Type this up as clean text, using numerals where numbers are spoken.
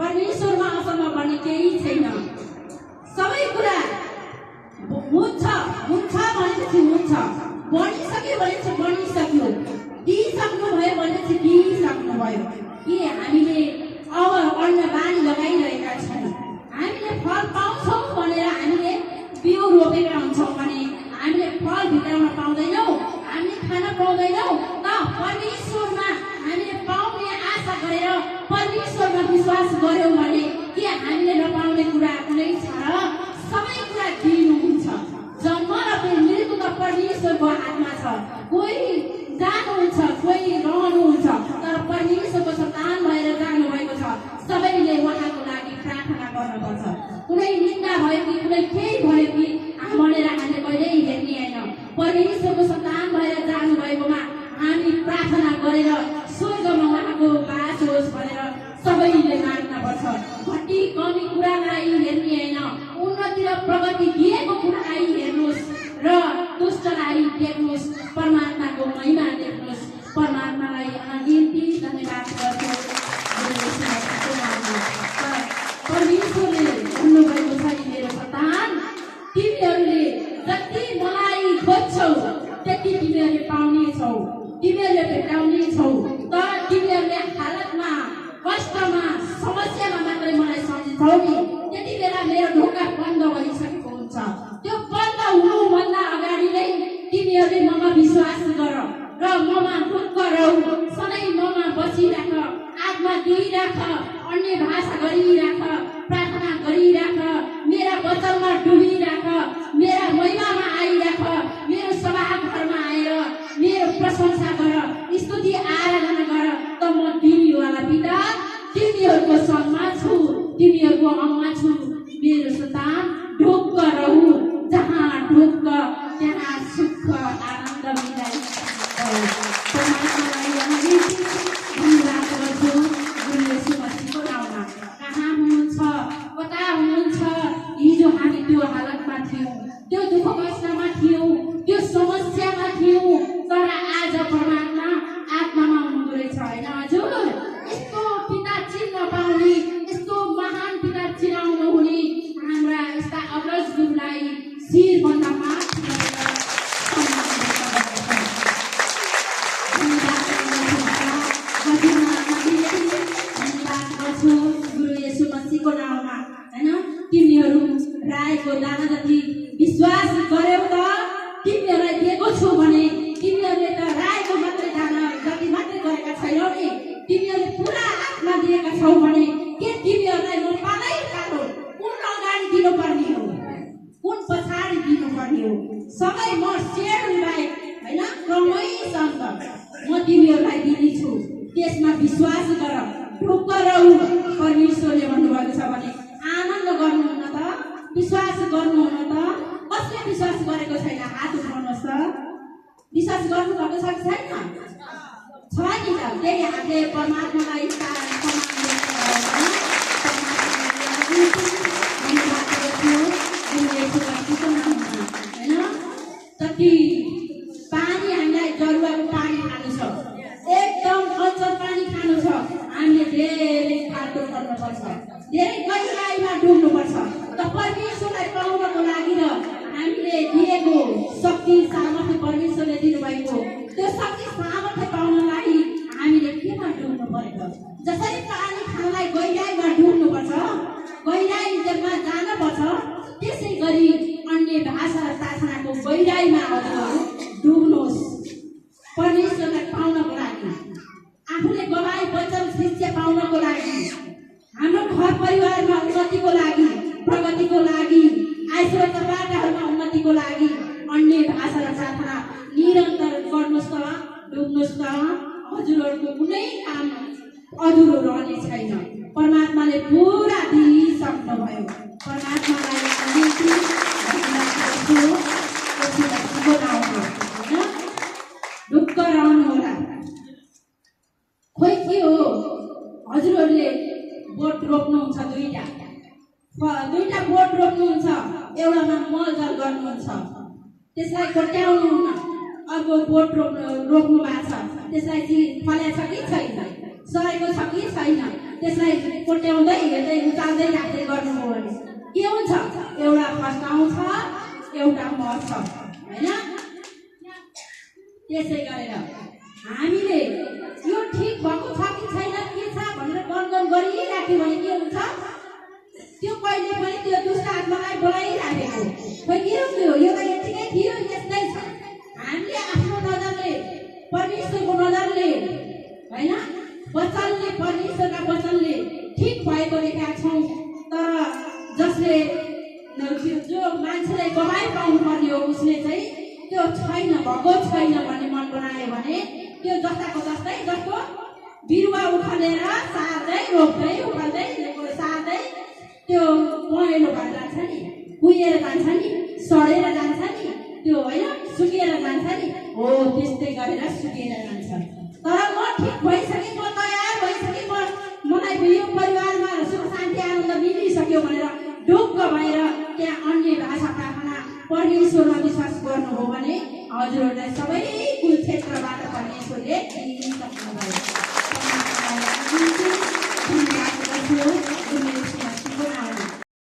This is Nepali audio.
परमेश्वरमा असल भन्ने केही छैन। सबै कुरा हुन्छ हुन्छ भनेपछि हुन्छ, बनिसक्यो भनेपछि बनिसक्यो, दिइसक्नु भयो भनेपछि दिइसक्नु भयो। के हामीले अब अन्न बाली लगाइरहेका छौँ, हामीले फल पाउँछौँ भनेर हामीले बिउ रोपेका हुन्छौँ भने हामीले फल भित्राउन पाउँदैनौँ, हामीले खान पाउँदैनौँ। त परमेश्वरमा हामीले पाउने आशा गरेर परमेश्वरमा विश्वास गर्यौँ भने के हामीले नपाउने कुरा कुनै छ र? सबै कुरा दिनुहुन्छ। जन्म र मृत्यु त परमेश्वरको हातमा छ। कोही जानुहुन्छ, कोही रहनुहुन्छ, तर परमेश्वरको सन्तान भएर जानुभएको छ। सबैले उहाँको लागि प्रार्थना गर्नुपर्छ। कुनै निन्दा भयो कि कुनै केही भयो कि भनेर हामीले कहिल्यै हेर्ने होइन। परमेश्वरको सन्तान भएर जानुभएकोमा हामी प्रार्थना गरेर स्वर्गमा उहाँको बास होस् भनेर सबैले माग्नुपर्छ। घटी कमी कुरालाई हेर्ने होइन, उन्नति र प्रगति दिएको कुरालाई हेर्नुहोस् र दुष्टलाई देख्नुहोस्, परमात्माको महिमा देख्नुहोस्। परमात्मालाई अनगिन्ती धन्यवाद गर्छु। परमेश्वरले भन्नुभएको छ, मेरो सन्तान तिमीहरूले जति मलाई खोज्छौ त्यति तिमीहरूले पाउनेछौ, तिमीहरूले भेटाउनेछौ। तर तिमीहरूले हालतमा, कष्टमा, समस्यामा मात्रै मलाई सम्झिन्छौ नि, त्यति बेला मेरो ढोका बन्द भइसकेको हुन्छ। त्यो बन्द हुनुभन्दा अगाडि नै तिमीहरूले ममा विश्वास गर र ममा ढुक्क रहौ, सधैँ ममा बसिराख, आत्मा दिइराख, अन्य भाषा गरिराख, प्रार्थना गरिराख, मेरा वचनमा डुबिराख, मेरा महिमामा आइराख, मेरो सभाघरमा आएर मेरो प्रशंसा गर, स्तुति आराधना गर। त म तिमीवाला पिता तिमीहरूको सङ्गमा छु, तिमीहरूको अङ्गमा छु। मेरो सन्तान ढुक्क रहु, जहाँ ढुक्क त्यहाँ सुख आनन्द मिलाइ। परमात्मालाई धन्यवाद गर्छु। गुरु येशू मसीहको नाममा। कहाँ हुनुहुन्छ, कता हुनुहुन्छ? हिजो हामी त्यो हालतमा थियौँ, त्यो दुःख कष्टमा थियौँ, त्यो समस्यामा थियौँ, तर आज परमात्मा आत्मामा हुनुहुँदो रहेछ होइन हजुर? यस्तो पिता चिन्न पाउने, यस्तो महान पिता चिनाउनु हुने हाम्रा यस्ता अग्रज गुरुलाई शिरभन्दा माथि गुरु येशू मसीहको नाममा होइन। तिमीहरू राईको दाना जति विश्वास गर्यौ त तिमीहरूलाई दिएको छु भने तिमीहरूले त राईको मात्रै दाना जति मात्रै गरेका छैनौ नि, तिमीहरूले पुरा आत्मा दिएका छौ भने के तिमीहरूलाई म पालै पालो? कुन अगाडि दिनुपर्ने हो, कुन पछाडि दिनुपर्ने हो? सबै म सेयर बाहेक होइन, क्रमैसँग म तिमीहरूलाई दिनेछु। त्यसमा विश्वास गर, ढुक्क रहु। परमेश्वरले भन्नुभएको छ भने आनन्द गर्नुहुन्न त, विश्वास गर्नुहुन्न त? कसले विश्वास गरेको छैन? हात उठाउनुहोस् त। विश्वास गर्नुभएको छ कि छैन? छ नि त। त्यही हातले परमात्मालाई जति पानी हामीलाई जरुवाको पानी खानु छ, एकदम अचल पानी खानु छ, हामीले धेरै फाल्टो गर्नुपर्छ, धेरै गहिराइमा डुब्नुपर्छ। त परमेश्वरलाई पाउनको लागि र हामीले दिएको शक्ति सामर्थ्य परमेश्वरले दिनुभएको त्यो शक्ति सामर्थ्य पाउनलाई हामीले केमा डुब्नु पर्यो? जसरी पानी खानलाई गहिराइमा डुब्नुपर्छ, गहिराइमा जानुपर्छ, त्यसै गरी अन्य भाषा र प्रार्थनाको गहिराइमा डुब्नुहोस्। परमेश्वरलाई पाउनको लागि, आफूले गवाई वचन शिक्षा पाउनको लागि, हाम्रो घर परिवारमा उन्नतिको लागि, प्रगतिको लागि, आइसोबाटाहरूमा उन्नतिको लागि अन्य भाषा र प्रार्थना निरन्तर गर्नुहोस् त, डुब्नुहोस् त। हजुरहरूको कुनै काम अधुरो रहने छैन। परमात्माले पुरा दिइसक्नुभयो। परमात्मालाई ढुक्क रहनु होला। खोइ के हो, हजुरहरूले बोट रोप्नुहुन्छ, दुईटा बोट रोप्नुहुन्छ, एउटामा मलजल गर्नुहुन्छ, त्यसलाई कोट्याउनुहुन्न, अर्को बोट रोप्नु भएको छ, त्यसलाई चाहिँ फलेको छ कि छैन, सरेको छ कि छैन, त्यसलाई कोट्याउँदै हेर्दै उचाल्दै राख्दै गर्नुभयो भने के हुन्छ? एउटा फस्टाउँछ, एउटा मर्छ, होइन? त्यसै गरेर हामीले यो ठिक भएको छ कि छैन, के छ भनेर गणगण गरिराख्यो भने के हुन्छ? त्यो कहिले पनि त्यो दुष्ट आत्मालाई बोलाइराखेको खोइ के हो त्यो? यो त यतिकै थियो, यस्तै छ। हामीले आफ्नो नजरले, परमेश्वरको नजरले, होइन, वचनले, परमेश्वरका वचनले ठिक भएको देखाएको छौँ। तर जसले जो मान्छेलाई गवाई पाउनु पर्ने हो उसले चाहिँ त्यो छैन, भएको छैन भन्ने मन बनायो भने त्यो जस्ताको जस्तै, जस्तो बिरुवा उखालेर सार्दै, रोप्दै, उखाल्दै, सार्दै त्यो पहेँलो भएर जान्छ नि, कुहिएर जान्छ नि, सडेर जान्छ नि, त्यो होइन, सुकेर जान्छ नि, हो त्यस्तै गरेर सुकेर जान्छ। तर म ठिक भइसकेँ, म तयार भइसकेँ, मलाई यो परिवारमा सुख शान्ति आनन्द मिलिसक्यो भनेर ढुक्क भएर त्यहाँ अन्य भाषा प्रार्थना परमेश्वरमा विश्वास गर्नु हो भने हजुरहरूलाई सबै कुल क्षेत्रबाट परमेश्वरले दिनु सक्नुभयो।